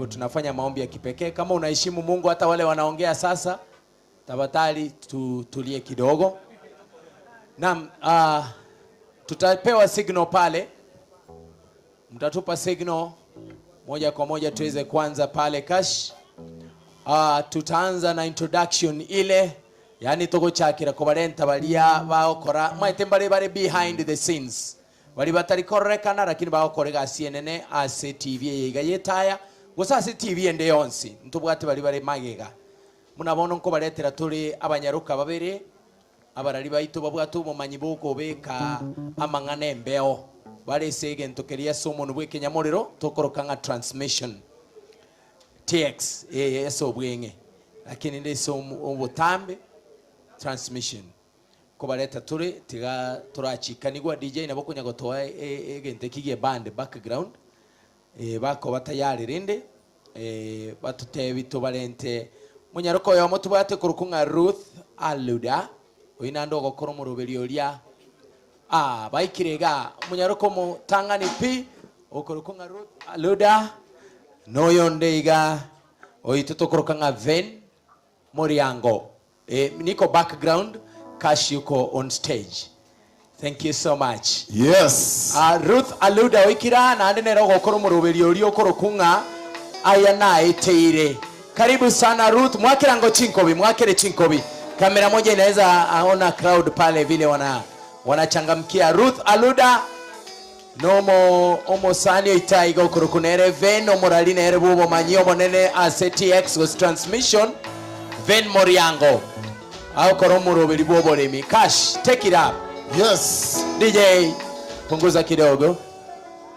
Tunafanya maombi ya kipekee. Kama unaheshimu Mungu, hata wale wanaongea sasa, tafadhali tutulie kidogo. Naam, tutapewa signal pale, mtatupa signal moja kwa moja tuweze kuanza pale cash. Tutaanza na introduction ile yani tuguchakira kubarenta baria bagokora maete mbare bare behind the scenes bari batari kororekana lakini bagokora egasi enene ase TV eye iga yetaya gose ase TV ende yonsi ntobwate bari bare magega buna bono nkobaretera tore abanyaroka babere abarari baito babwate obomanyi bokobeka amang'ana embeo bare ase egento keria ase omonwe bwa ekenyamorero tokoroka ng'a transmission TX eye ase obweng'e lakini inde ase obotambe transmission Nkobareta tore tiga torachikanigwa DJ nabo okonya gotoa egento eki gie band background bakoba tayari rende batotebi tobarente monyaroka oyomo tobwate korokwa ng'a Ruth Aluda oyio naende ogokora omoroberi oria ah baikire igaa omonyaroka omotang'ani pi okorokwa ng'a Ruth Aluda na oyonde iga oito tokoroka ng'a Ven Moriango Eh, niko background, Cash yuko on stage. Thank you so much. Yes. Ah, Ruth Aluda oikire aa naende nere ogokora omoroberi oria okorokwa ng'a aya naeteire. Karibu sana Ruth, mwakera ngo chinkobi, mwakere chinkobi. Kamera moja inaweza aona crowd pale vile wana wanachangamkia Ruth Aluda nomo omosani oita iga okorokwa nere Ven omorari nere bw'obomanyi obonene ase TX gose transmission Ven Moriango agokora omoroberi bw'oboremi Cash take it up Yes. DJ punguza kidogo.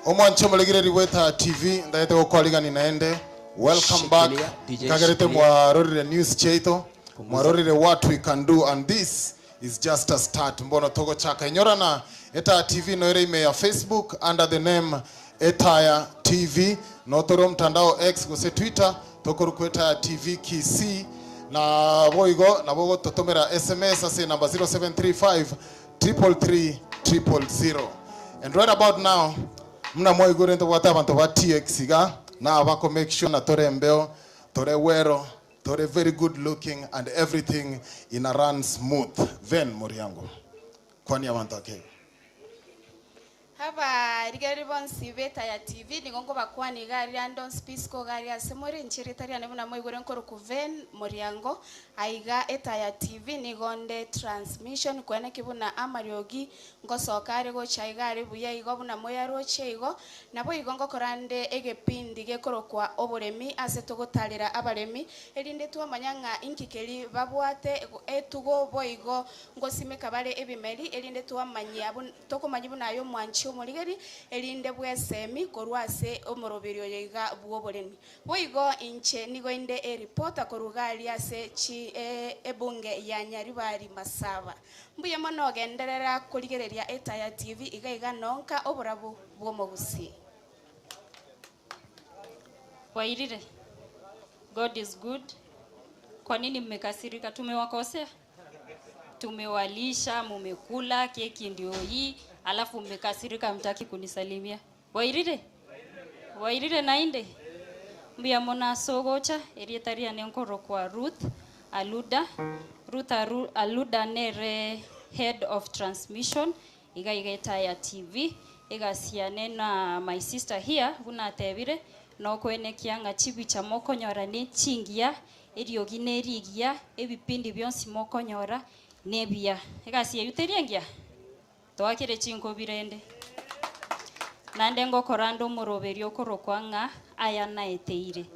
Omwanche omoregereri bw'Etaya TV, ndagete gokwarigani naende. Welcome back. Shikilia, DJ Nkagerete shikilia. mwarorire news chiaito, Punguza. mwarorire what we can do and this is just a start. Mbono togochaka. Inyora na Etaya TV noere ime ya Facebook under the name Etaya TV. Notore omtandao X gose Twitter tokorokwa Etaya TV Kisii. Na boigo nabo ogototomera SMS ase enamba 0735 333 000. And right about now muna mwaigure ntobwate abanto ba TX iga na bako make sure na tore embeo tore wero Tore very good looking and everything ina run smooth. Ven Moriango. Kwania abanto ake. Abarigereria bonsi b'Etaya TV, nigo nkobakwania iga aria ande onsi pi isiko iga aria ase more, inche erieta riane buna mwaigure nkorokwa Ven Moriango, aiga Etaya TV nigo nde transmission koeneki buna amariogi Ngosoka are gocha iga are buya igo buna moyaroche igo, naboigo ngokora nde egepindi gekorokwa oboremi ase togotarera abaremi, erinde twamanya ng'a inki keri babwate etugo boigo ngosimeka bare ebimeri, erinde twamanyia tokomanyia buna aye omwanchi omorigeri, erinde bwesemi korwa ase omoroberi oyo iga bw'oboremi. Boigo inche nigo inde eripota korwa iga aria ase chi ebunge ya Nyaribari Masaba. Mbuya mono genderera korigereria Etaya TV iga iga nonka oborabu bw'omogusii. Wairire. God is good. Kwa nini mmekasirika? Tumewakosea? Tumewalisha, mumekula, keki ndio hii, alafu mmekasirika hamtaki kunisalimia. Wairire? Wairire naende? Mbuya mono ase ogocha, erieta riane nkorokwa Ruth Aluda. Ruth Aru Aluda nere head of transmission iga iga Etaya TV. Egasi yane na my sister here buna atebire, nokwenekia ng'a chibicha mokonyora ne chingiya, eriogi nerigiya, ebipindi bionsi mokonyora nebiya. Egasi eyio teri engiya? Toakire chinkobi rende. Naende ngokora nde omoroberio okorokwa ng'a aya naeteire.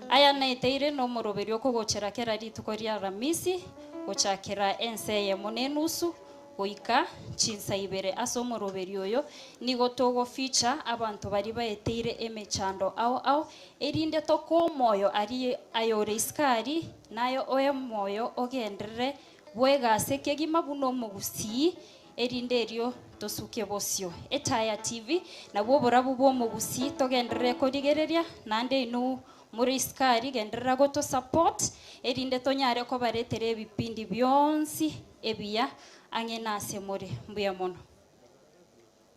Aya naeteire nomoroberio okogochera kera rituko ria Aramisi, gochakera ensa eyemo na enusu goika chinsa ibere. Ase omoroberio oyo nigo togoficha abanto baria baeteire emechando ao ao, erinde tokoe omoyo aria ayore isiko aria, naye oe omoyo ogenderere bwegase kegima buna omogusii, erinde erio tosuke bosio. Etaya TV, nabwo oborabu bw'omogusii togenderere korigereria, naende inwe more isiko aria genderera goto support, erinde tonyare kobaretera ebipindi bionsi ebiya ang'e nase more. Mbuya mono.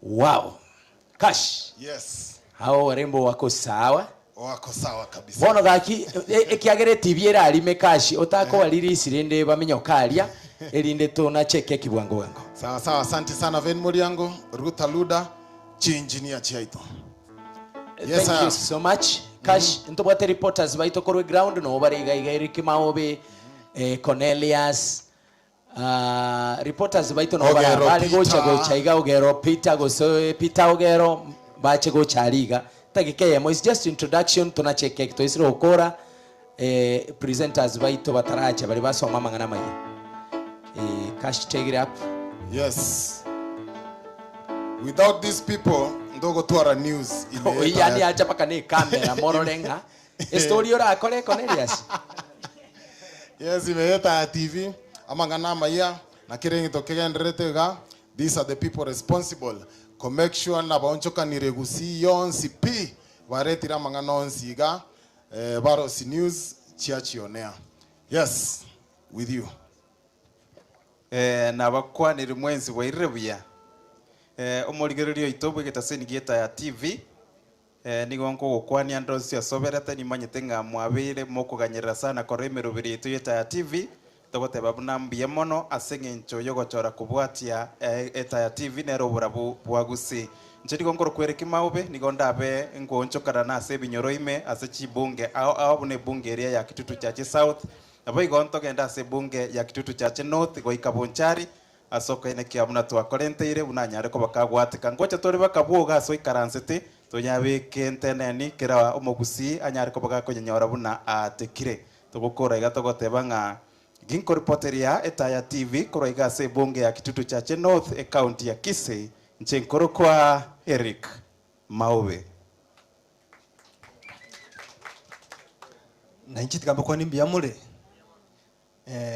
Wow! Cash! Yes. Hao warembo wako sawa. Wako sawa kabisa. Bono gaki ekiagera etibi erarime kashi otakoba release rende baminyoke aria erinde tonache ekeki bwango bwango. Sawa sawa asante sana Ven Moriango, Ruth Aluda, chi engineer chiaito. Yes Thank I you am. so much. Kash ntobwate reporters baito korwa eground noo bare iga iga Eric Maobe, eh, Cornelius, Ah, reporters baito nabo bara Ogero bare gocha Peter. gocha iga Ogero Peter gose Peter Ogero bache gocha aria iga tagika eyemo is just introduction tonache keki toisire gokora eh, presenters baito bataracha baria basoma amang'ana amaya eh, cash take it up Yes. Without these people, ndogotwara news ime Oyo yani acha mpaka ne camera morore ng'a estory orakore Cornelius Yes, ime y'Etaya TV, amang'ana amaya, na kera egento kegendererete iga, these are the people responsible ko make sure nabaonchokanire Gusii yonsi pi, baretire amang'ana onsi iga, eh, barosie news chiachionea. Yes, with you. Eh, nabakwanire mwensi bwairire buya. Eh, omorigereria oito bw'egetaseni gi'Etaya TV, Nigo nkogokwania ande onsi asoberete, nimanyete ng'a mwabeire mokoganyerera sana korora emeroberi yaito y'Etaya TV, togoteba buna mbuya mono ase eng'encho y'ogochora kobwatia Etaya TV nere oborabu bwa Gusii. Inche nigo nkorokwa Eric Maube, nigo ndabe ngoonchokana nase ebinyoro ime ase chibunge ao ao buna ebunge eria ya Kitutu Chache South, naboigo ntogende ase ebunge ya Kitutu Chache North goika Bonchari, Ase okoenekia buna twakorenteire, buna anyare koba kagwateka. Ngocha tore bakabwoga ase oikaransete, tonyabeke enteneni, kera omogusii anyare koba gakonyenyora buna aatekire. Togokora iga togoteba ng'a ginkoripoteria Etaya TV korwa iga ase ebunge ya Kitutu Chache North, ecounty ya Kisii, inche nkorokwa Eric Maobe. Na inche tiga mbakwanie mbuya more.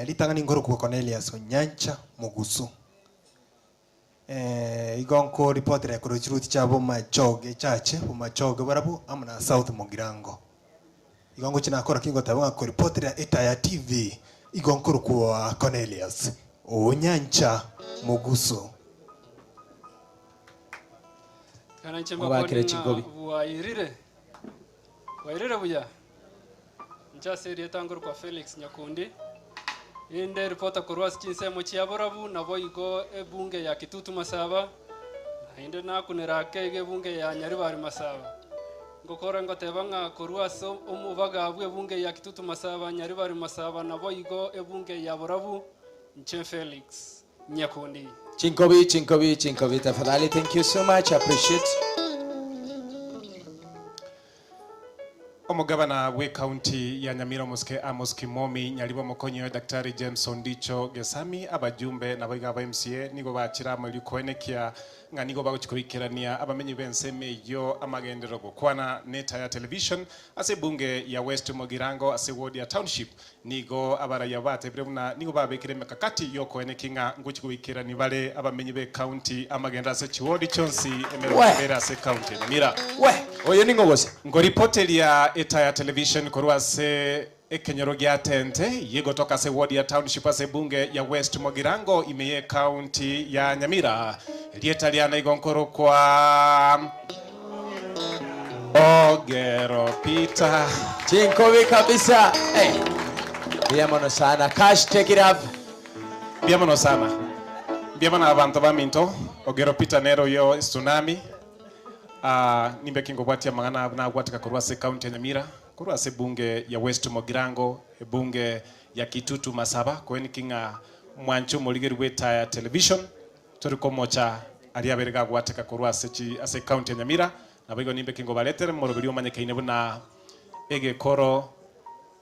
Ritang'ani nkorokwa Cornelius Onyancha Mogusu. Igo nkoripotera korwa chiruti chia Bomachoge Church, Bomachoge barabwo amo na South Mugirango. Igo ngochia nakora ki ngoteba ng'a koripotera Etaya TV, igo nkorokwa Cornelius Onyancha Mogusu. Ekero inche Mobakere mbakwanie ng'a chinkobi. bwairire, bwairire buya. Inche ase erieta nkorokwa Felix Nyakundi, inde reporter korwa ase chinsemo chia Borabu, naboigo ebunge ya Kitutu Masaba, naende nakunera ake iga ebunge ya Nyaribari Masaba. Ngokora ngoteba ng'a korwa ase omobaga bw'ebunge ya Kitutu Masaba, Nyaribari Masaba, naboigo ebunge ya Borabu, inche Felix Nyakundi. Chinkobi chinkobi chinkobi tafadhali thank you so much appreciate. Omogabana bw'ecounty ya Nyamira Omosike Amos Kimomi Nyaribo omokonyi oye Daktari James Ondicho Gesami abajumbe naboigo aba MCA nigo bachire amo erio koenekia ng'a nigo bagochia koikerania abamenyi b'ensemo eyio amagenderero gokwana n'Etaya Television ase ebunge ya West Mugirango ase ward ya Township Nigo abaraiyo batebire buna nigo babekire emekakati y'okoenekia ng'a ngochia goikerania bare abamenyi b'ecounty amagenderero ase chiwodi chionsi emerongo We! ebere ase ecounty ya Nyamira. We! Oyo ning'o gose? Nkoripoteria Etaya Television korwa ase ekenyoro gia Tente, yegotoka ase ward ya Township ase ebunge ya West Mugirango ime y'ecounty ya Nyamira. Erieta riane igo nkorokwa Ogero Peter. Chinkobi kabisa. Hey. Mbuya mono sana. Cash take it up. Mbuya mono sana. Mbuya mono abanto baminto. Ogero Peter nere oyo tsunami. Ah, nimbe kingobwatia amang'ana nagwatika korwa ase county ya Nyamira, korwa ase ebunge ya West Mugirango, ebunge ya Kitutu Masaba, koeniki ng'a mwanche omorigeri bw'Etaya Television. Tori komocha aria abere gagwateka korwa ase chi ase ecounty ya Nyamira, naboigo nimbe ki ngobaretere moroberi omanyekaine buna egekoro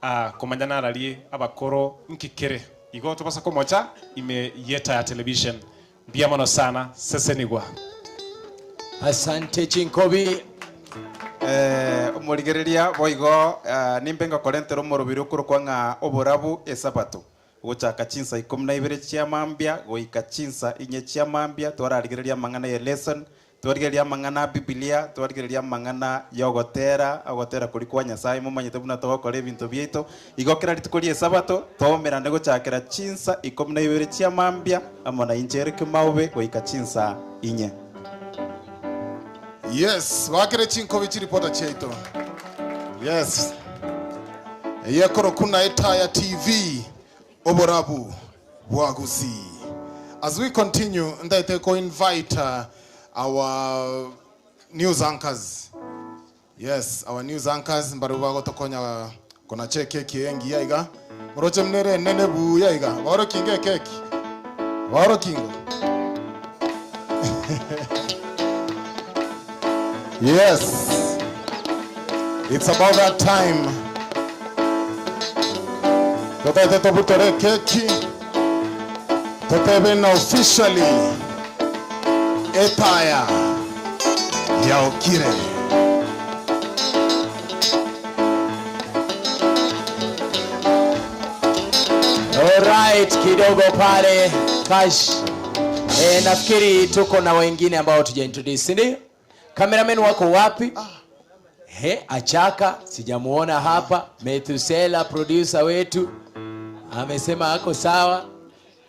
a komanya nararie abakoro nki kere igo tobasa komocha ime y'Etaya Television. Mbuya mono sana, sesenigwa. Asante chinkobi. Eh, omorigereria boigo eh, nimbe ngokorentera omoroberi okorokwa ng'a oborabu esabato. Gochaka chinsa ikomi na ibere chia mambia goika chinsa inye chia mambia twararigereria amang'ana ye lesson, twarigereria amang'ana a Bibilia, twarigereria amang'ana y'ogotera, ogotera koria kwa Nyasaye momanyete buna togokora ebinto biaito. Igo kera rituko ri'Esabato twaumerane gochakera chinsa ikomi na ibere chia mambia amo na inche Eric Maube goika chinsa inye. Yes, bakere chinkobi chiripota chiaito. Yes. Eye ekorokwa na Etaya TV, oborabu bwa Gusii. As we continue, ntaete ko invite our news anchors. Yes, our news anchors mbarabwo bagotokonya konacha ekeki eye engiya iga. Moroche buna ere enene buya iga. Baorokingo ekeki. Baorokingo. Yes. It's about that time. Totaete tobutore ekeki. Totebe na officially etaya yaokire. Alright, kidogo pale Kash. E, nafikiri tuko na wengine ambao tuja introduce, si ndio? Cameraman wako wapi? He, Achaka sijamuona hapa. Methusela producer wetu amesema ako sawa.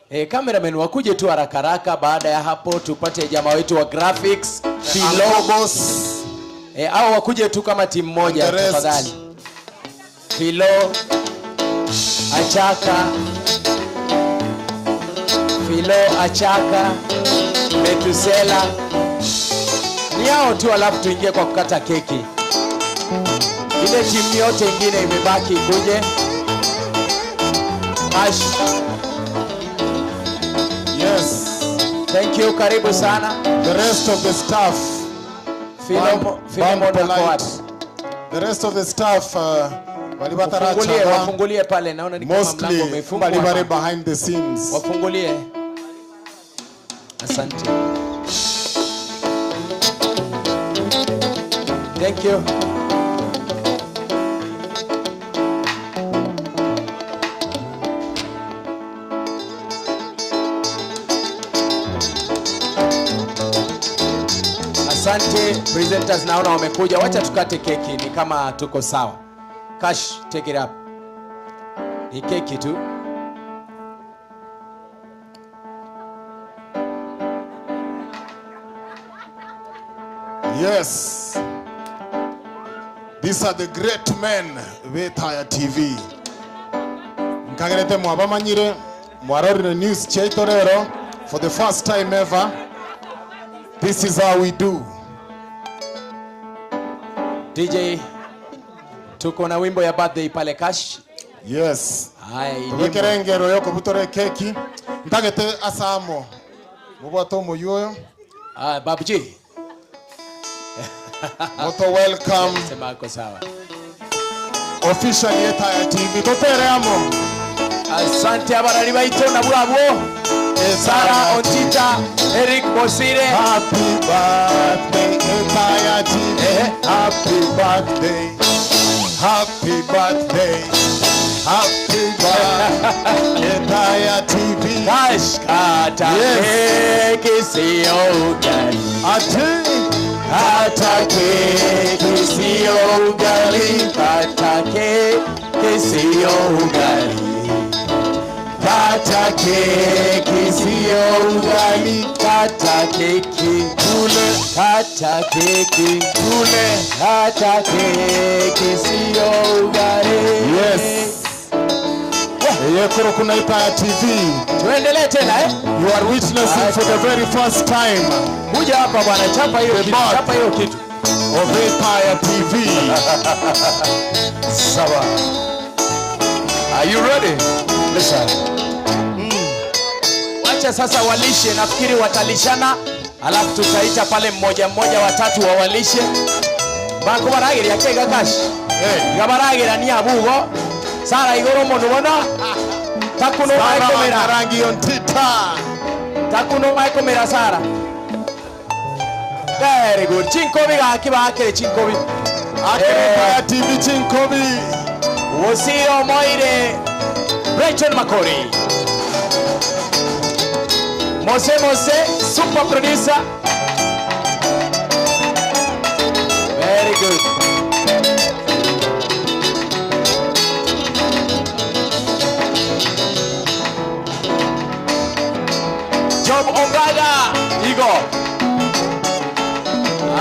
E, cameraman wakuje tu haraka haraka. Baada ya hapo tupate jamaa wetu wa graphics Philo. E, au wakuje tu kama timu moja And the rest. tafadhali. Philo, Achaka, Philo, Achaka, Metusela ni hao tu, alafu tuingie kwa kukata keki. Ile timu yote ingine imebaki ikuje. Ash. Yes. Thank you, karibu sana. The rest of the staff. Philemon Band ako polite. wapi? The rest of the staff bali Wafungulie, bataracha wafungulie pale, naona ni kama mlango mostly umefungwa. bali bari behind the scenes. Wafungulie. Asante. Thank you. Asante presenters, naona wamekuja. Wacha tukate keki, ni kama tuko sawa. Cash, take it up. Ni keki tu. Yes. These are the great men b'Etaya TV. Nkagerete mwabamanyire mwarorire news chiaito rero for the first time ever. This is how we do. DJ, tuko na wimbo ya birthday pale Cash. Yes. Haya, ilimbo. Tubekere engero yokobutora ekeki ntagete asamo mubwate omoyio oyo. Ah, Babuji. Moto welcome. Sema ako sawa. Officially Etaya TV. Totere amo. Asante abarari baito na bwabwo. Sara Ontita, Eric Bosire. Happy birthday Etaya TV. Happy birthday. Happy birthday. Happy birthday Etaya TV. Cash kata Yes. keki sio ugali. Ati. Kata keki sio ugali. Kata keki sio ugali. Kata keki sio ugali. Kata keki tule. Kata keki tule. Kata keki sio ugali. Yes. Eyekoro kuna Etaya TV. Tuendelee tena eh? You are witnessing for the very first time. Kuja hapa bwana, chapa hiyo The kitu, birth chapa hiyo kitu. of Etaya TV. Sawa. Are you ready? Listen. Wacha sasa walishe, nafikiri watalishana, alafu tutaita pale mmoja mmoja watatu wawalishe. Bako barageria kega kash. Hey. Gabaragira ni abugo. Sara igoro mono bona. Takuno Sara maikomera. Rangi Ontita. Takuno maikomera Sara. Very good. Chinkobi gaki bakere chinkobi. Akere Etaya TV Chinkobi. Wosio Moire. Rachel Makori. Mose Mose, super producer. Very good. Job Ongaga, Igo.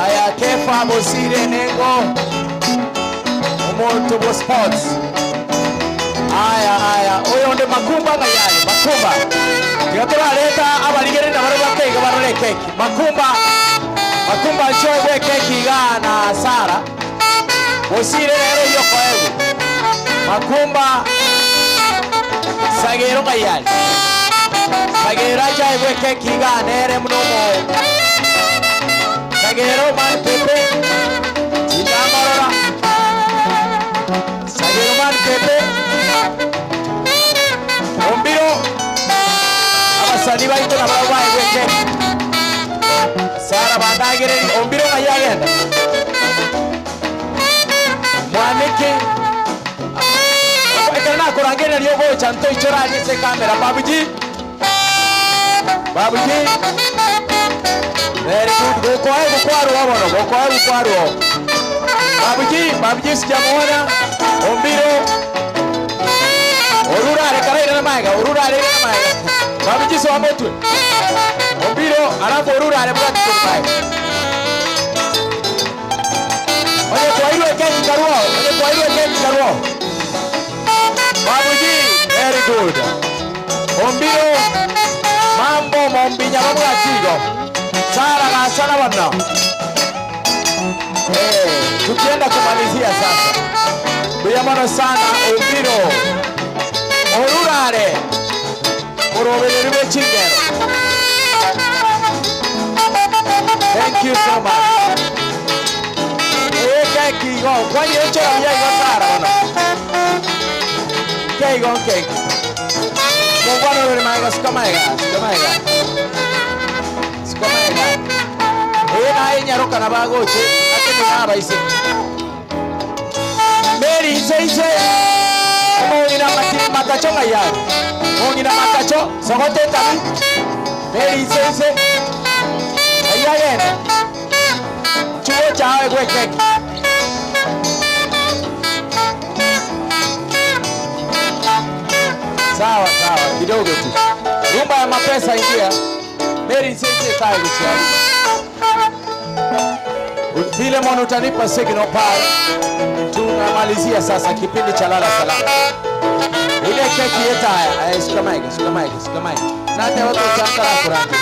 Aya Kefa Bosire Nengo. Omonto bwo sports. Aya aya oyonde Makumba ng'ai aye Makumba. Tiga torareta abarigereria nabarabwo ake iga barore ekeki. Makumba Makumba inche oegwe ekeki iga na Sarah. Bosire rero oyio okoegwa. Makumba Sagero ng'ai are? Sagero ache aegwe ekeki iga nere buna omo Sagero man pepe tindamorora Sagero man pepe Ombiro abasani baito nabarabwo baegwe ekeki Sarah bandagereri Ombiro ng'ai agenda Mwaniki Ekero nakorangeria nario ogocha ntoichore aria ase ekamera Babuji Babuji Very good gokoa gokwarwa bono gokoa gokwarwa Babuji Babuji sijamuona Ombiro Orurare karaire na maega orurare na maega Babuji soa motwe Ombiro alafu orurare bwati maega Onye kwairwe keki karuo onye kwairwe keki karuo Babuji very good Ombiro mambo mombinya babwatigo Sara gasana bana Eh, tukienda kumalizia sasa. Mbuya sana Ombiro Orurare Orobereri bwe chingero. Thank you so much. Eh, keki igo kwani echora buya igo Sara bono. Keigo keki. Mongwana ore maega suka maega, suka maega. Suka maega. Eh, naye nyaroka na bagoche ate ni abaise. Mary ise ise. Omong'ina matacho ng'ai are? Mong'ina matacho sogote etabi. Mary ise ise. Ng'ai agenda. Chuo chawe gwe keki. Sawa sawa, kidogo tu. Rumba ya mapesa ingia. Mary ise ise kae kuchiali. Philemon utanipa signal pale. Tunamalizia sasa kipindi cha lala salama. Ile keki yeta haya, eh, shika mic, shika mic, shika mic. Nate watu changa la kurangi.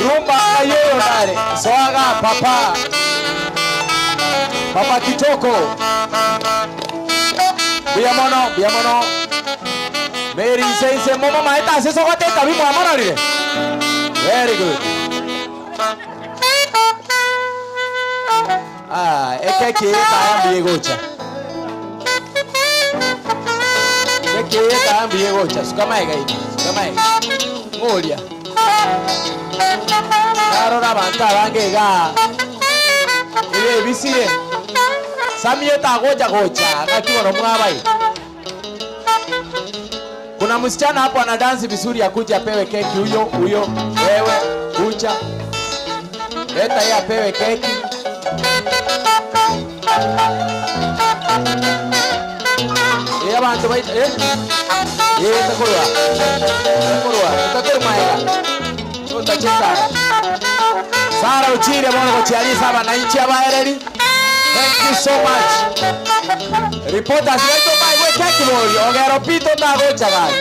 Rumba ayoyo ndare. Swaga papa. Papa Kitoko. Biamono, biamono. Mary ise momo maeta ase sogote tabi mwamonarire. Very good. Ah, ekeki yeta mbiye gocha. Keki yeta mbiye gocha. Suka maega ii. Suka maega. Ng'oria. Narora abantu abange iga. Ibe ebisire. Sami yeta gocha gocha. Ngaki bono mwabai. Kuna msichana hapo ana dansi vizuri akuja apewe keki huyo huyo wewe kucha. Leta yeye apewe keki. Eh abantu baita eh eh takorwa. Takorwa. Takorwa maega. Tutacheza. Sara uchire bono gochiarisa abananchi abaereri. Thank you so much. Reporters baito baigwe keki bori ogero pito tagocha gari.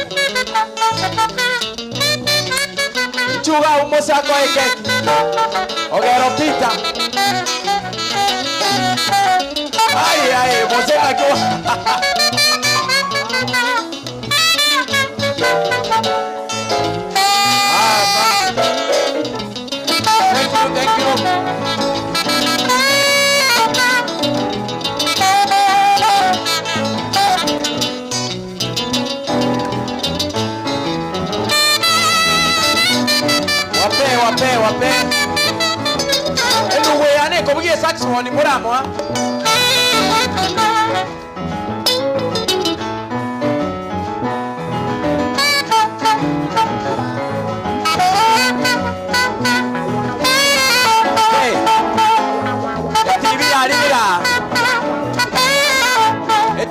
Chuga umosako ekeki. Ogero pita. Ai ai, moseka ko. Ah, thank you, thank you. Wape, wape, wape. Eluwe yane kobugie saxophone muramo. Hey. TV yarimira.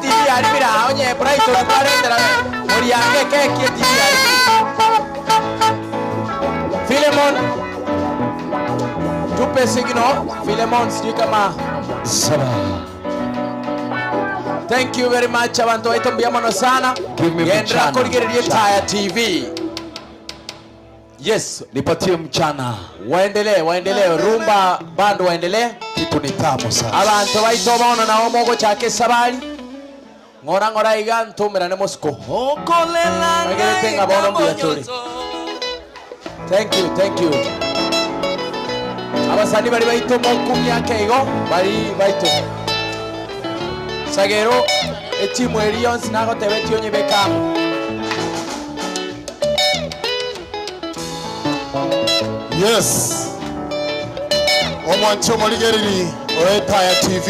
TV yarimira onye Brighton twarendera muriange keki TV yarimira. Philemon tupe signal. Philemon sijui kama Saba. Thank you very much abanto baito mbuya mono sana. Give me Genderera mchana, korigereria mchana. Etaya TV. Yes, Nipatie mchana. Waendelee, waendelee rumba band waendelee. Kitu ni tamu sana. Abanto baito bono nabo mogochaka esabari ng'ora ng'ora iga ntomerane mosiko. Mwegerete ng'a bono mbuya tore. Thank you, thank you. Abasani bari baito mokumia ake igo bari baito. Sagero etimu eri yonsi nagotebetie onyebeke amo. Yes. Omwanche omorigereri o Etaya TV.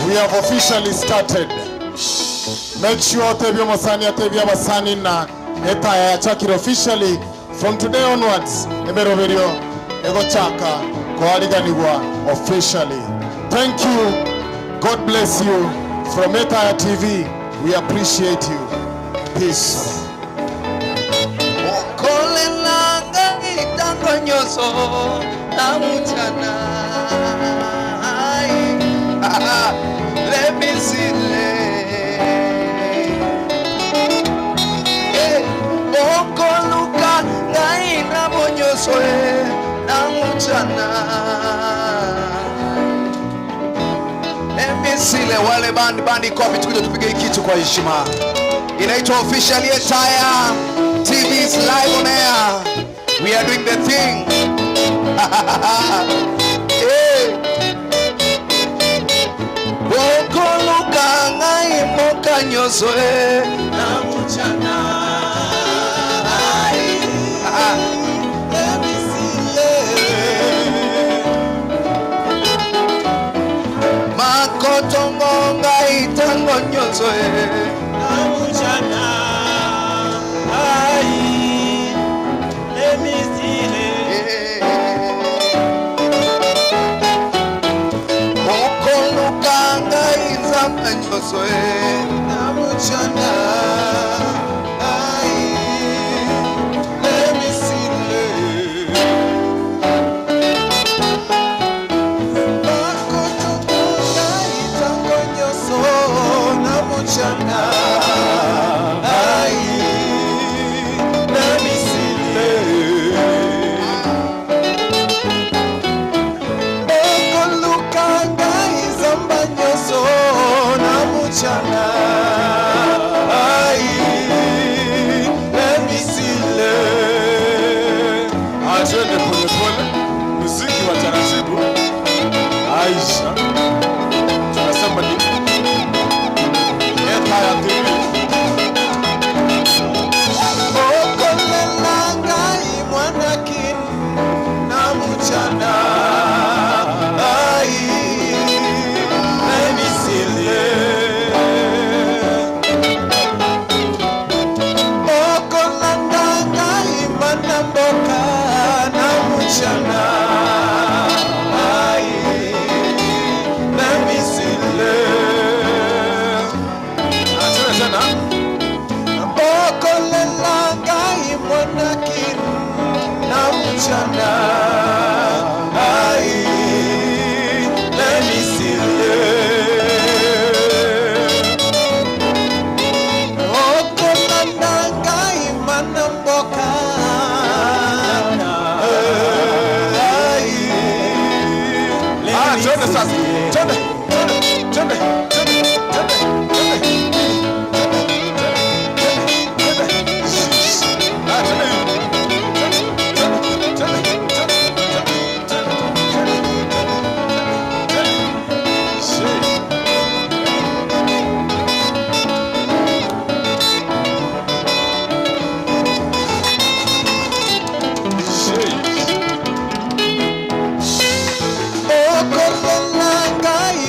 We have officially started. Make sure otebie omosani atebie abasani na Etaya yachakire officially from today onwards emeroberio egochaka koariganigwa officially. Thank you. God bless you. From Etaya TV, we appreciate you. Peace. Okolelanga itango nyoso na mchana. Ai, ah, Let me see. Eh, Okoluka ngai na monyoso eh, na mchana. Let me see. Wale bandi bandi iko wapi? Tukuje tupige hii kitu kwa heshima. Inaitwa officially Etaya TV is live on air. We are doing the thing. Hey. Okoluka ngai moka nyoso eh, na mchana. Ai, ah. Let me see. Makotongo ngai tango nyoso eh, na mchana. Ai, let me see. Okoluka ngai nzambe nyonso eh, na mchana. Ai, let me see. Makotongo ngai tango nyonso na mchana. Ai, let me see. Okoluka ngai nzamba nyonso na mchana. Ai, let me see. Twende polepole, muziki wa taratibu. Aisha, tunasema ni Etaya TV. Okolela ngai mwana kin na mchana. Ai, let me see. Okolanda ngai mana mboka na mchana. Ai, let me see. Twende tena. Okolela ngai mwana kin na mchana. Ai, let me see. Okolanda ngai mana mboka. Ai, Ah, twende sasa. Twende, twende, twende, twende, twende, twende. Twende, twende. Ah, twende hivi. Twende, twende, twende, twende, twende, twende, twende. Shit. Shit. Okolela ngai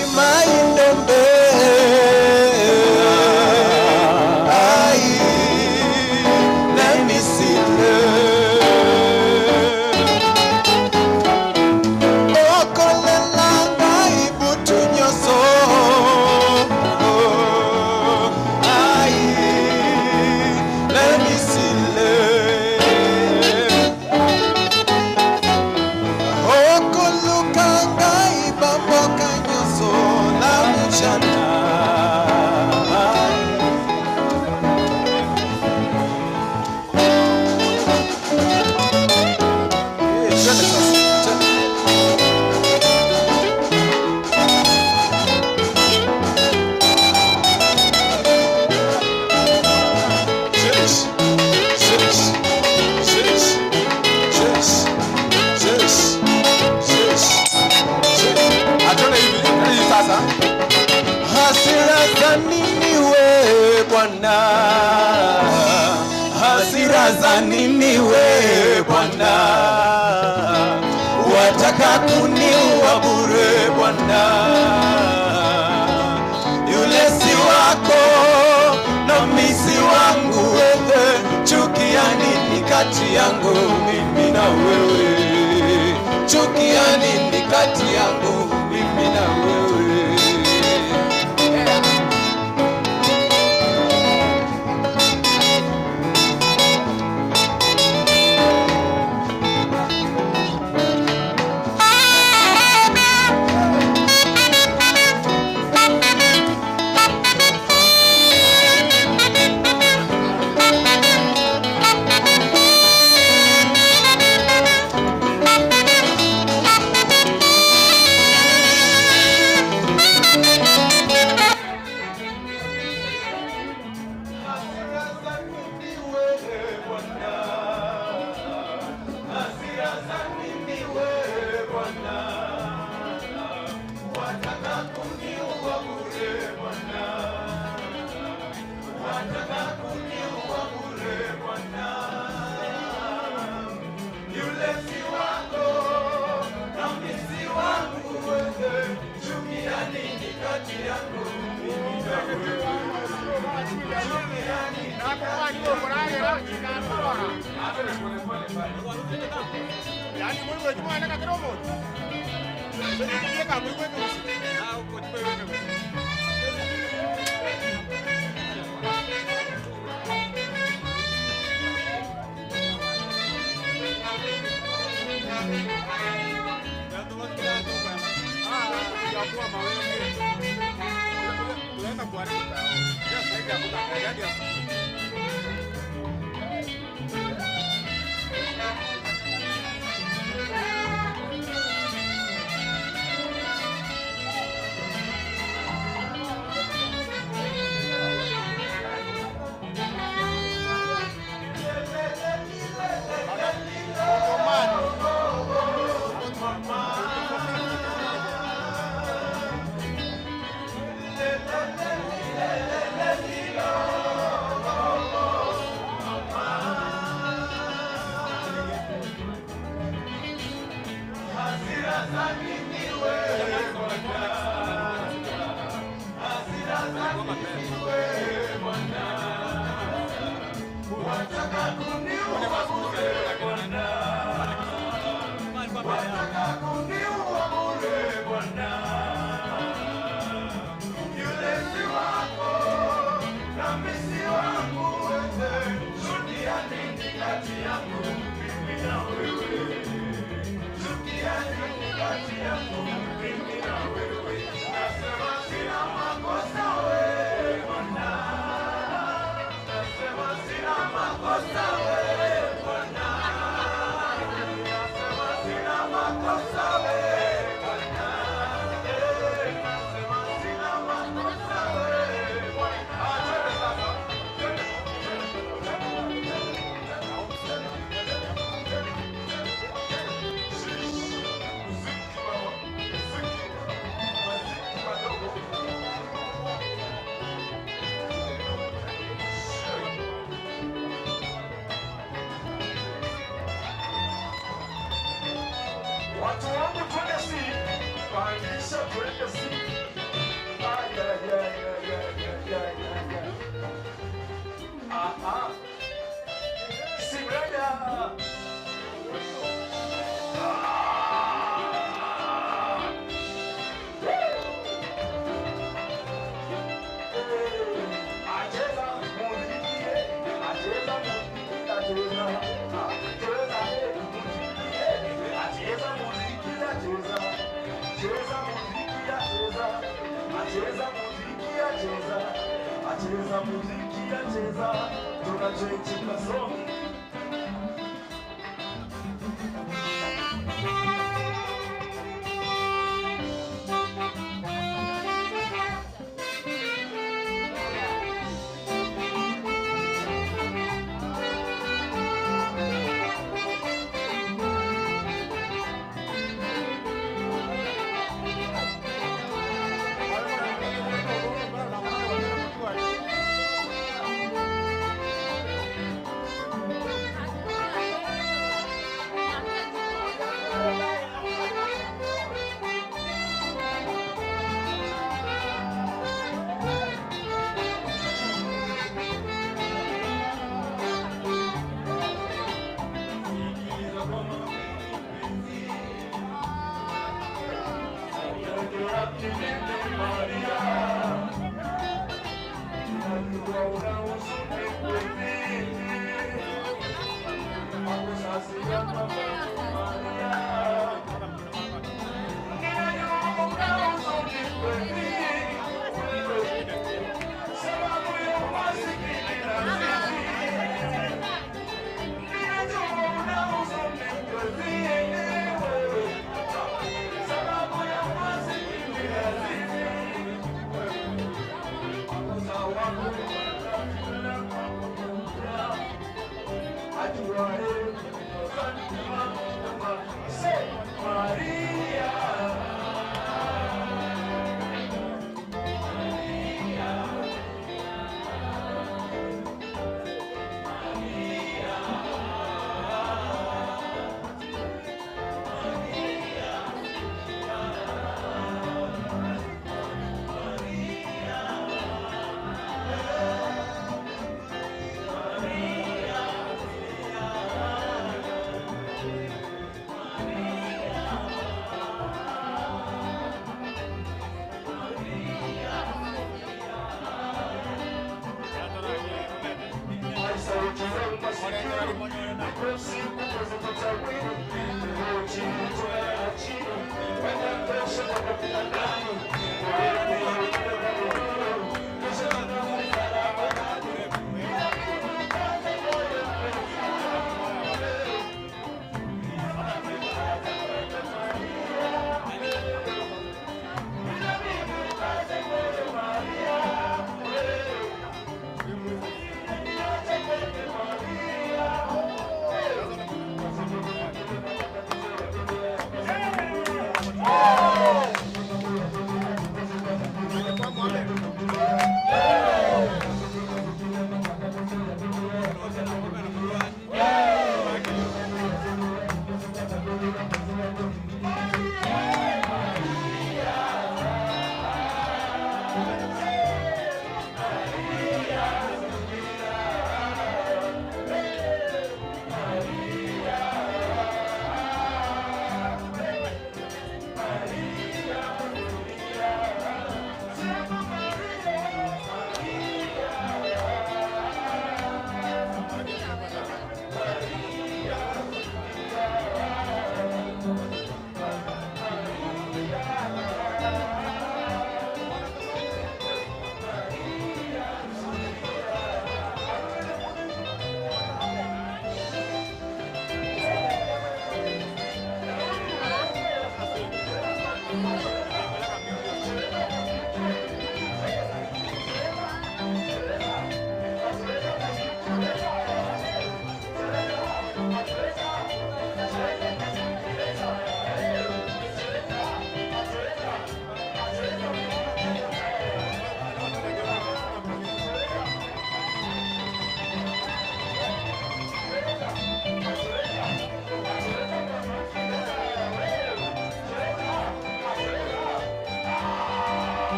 Bwana, hasira za nini we Bwana, wataka kuniua bure Bwana, yule si wako nami si wangu wewe, chukia nini kati yangu mimi na wewe, chukia nini kati yangu mimi na wewe. Watu wangu twende si pandisha, twende si. Ay, ay, ay, ay, ay, ay, ay, ay, ay. Aha. Si brother. Acheza muziki, acheza muziki, acheza. Acheza muziki, acheza muziki, acheza. Cheza muziki, acheza. Acheza muziki, acheza. Acheza muziki, acheza. Tunachenjika song.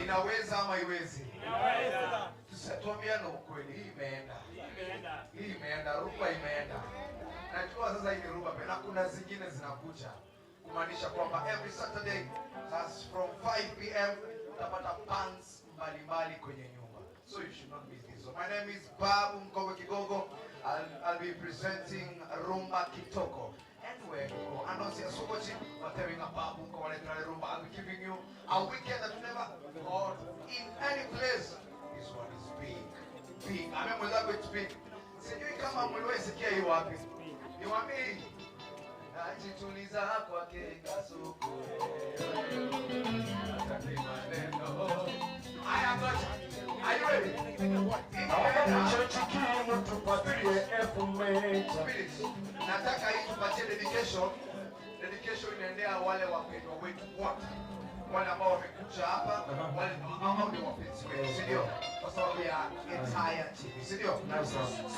Inaweza ama iwezi? Tuambiane ukweli, hii imeenda, hii imeenda, rumba imeenda. Najua sasa hii ni rumba na kuna zingine zinakuja, kumaanisha kwamba every Saturday as from 5 pm utapata pants mbalimbali kwenye nyumba, so you should not miss this. So my name is Babu Mkogo Kigogo. I'll be presenting Rumba Kitoko. And where you go, and also Sokochi, watering a Babu Mkogo Rumba. I'll be giving you a weekend that you never got in any place. This one is big, big. Ame mwenzako it's big. Sijui kama mliwahi sikia hii wapi. Niwaambie najituliza kwake kasuku. Hataki maneno. Haya, ngoja. Are you ready? Spirit. Nataka hii tupatie dedication. Dedication inaendea wale wapendwa wetu wote, wale ambao wamekuja hapa, wale ambao ni wapenzi wetu, si ndio? Kwa sababu ya entire TV, si ndio?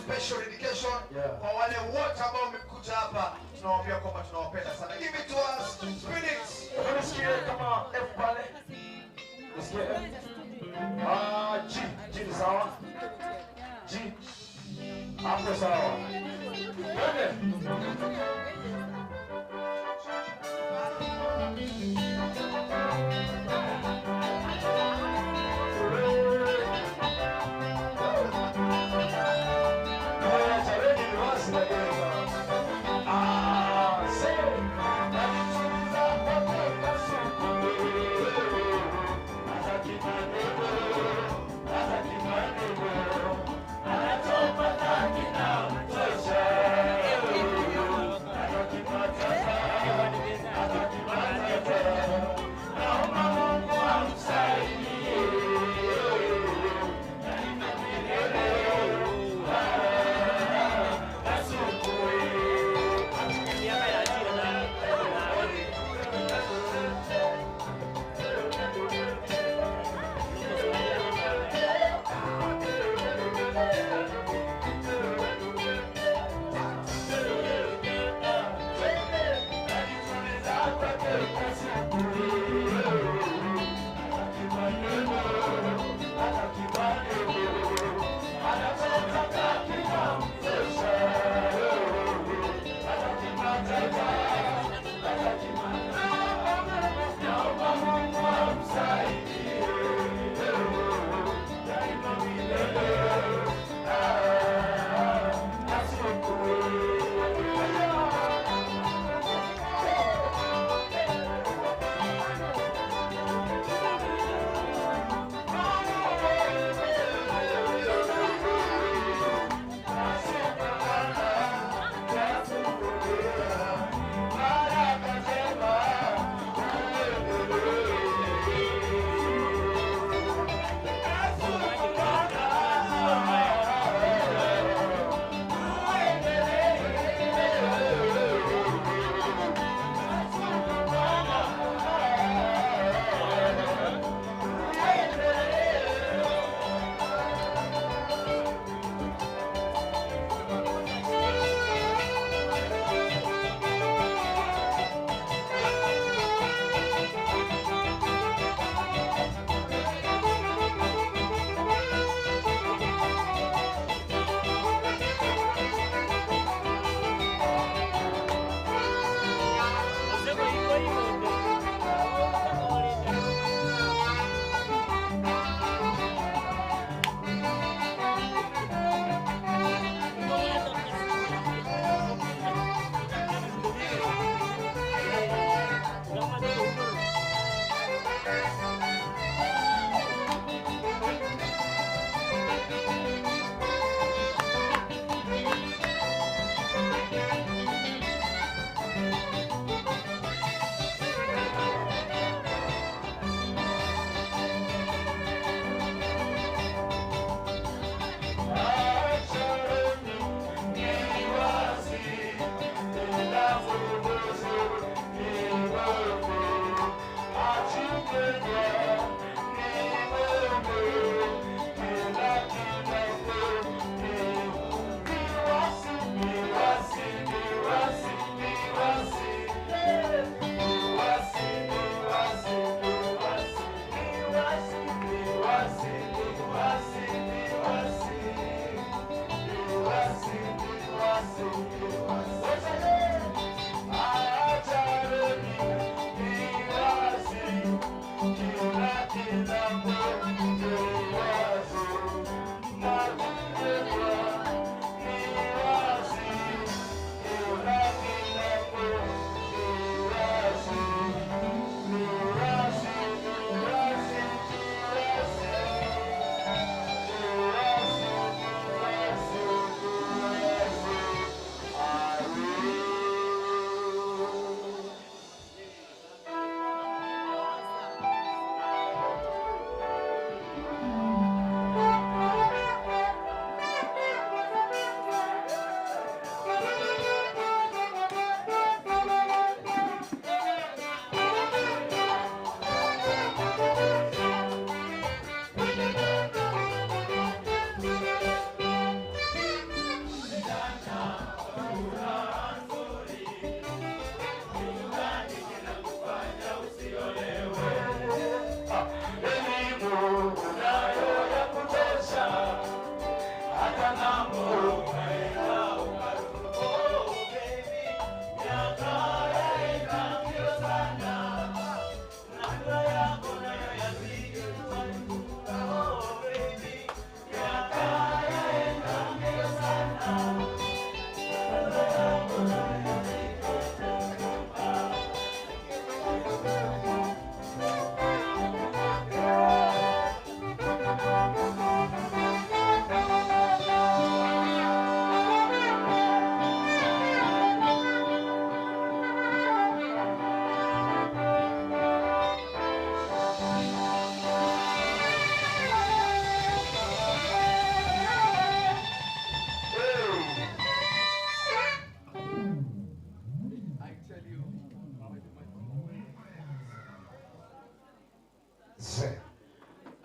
Special dedication kwa wale wote ambao wamekuja hapa, tunawaambia kwamba tunawapenda sana. Give it to us, Spirit. Nisikie kama F pale. Nisikie F. Ah, G, G ni sawa. G. Hapo sawa. Twende.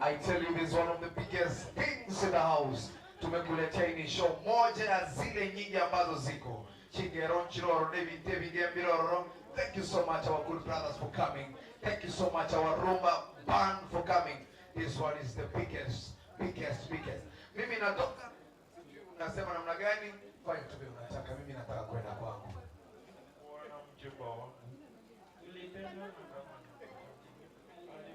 I tell you this is one of the biggest things in the house. Tumekuletea hii ni show moja ya zile nyingi ambazo ziko. Chingero Nchiroro David David Mbiroro. Thank you so much our good brothers for coming. Thank you so much our Rumba band for coming. This one is the biggest, biggest, biggest. Mimi natoka sijui unasema namna gani? Fanya tu vile unataka. Mimi nataka kwenda kwangu. Mjomba wangu. Nilipendwa na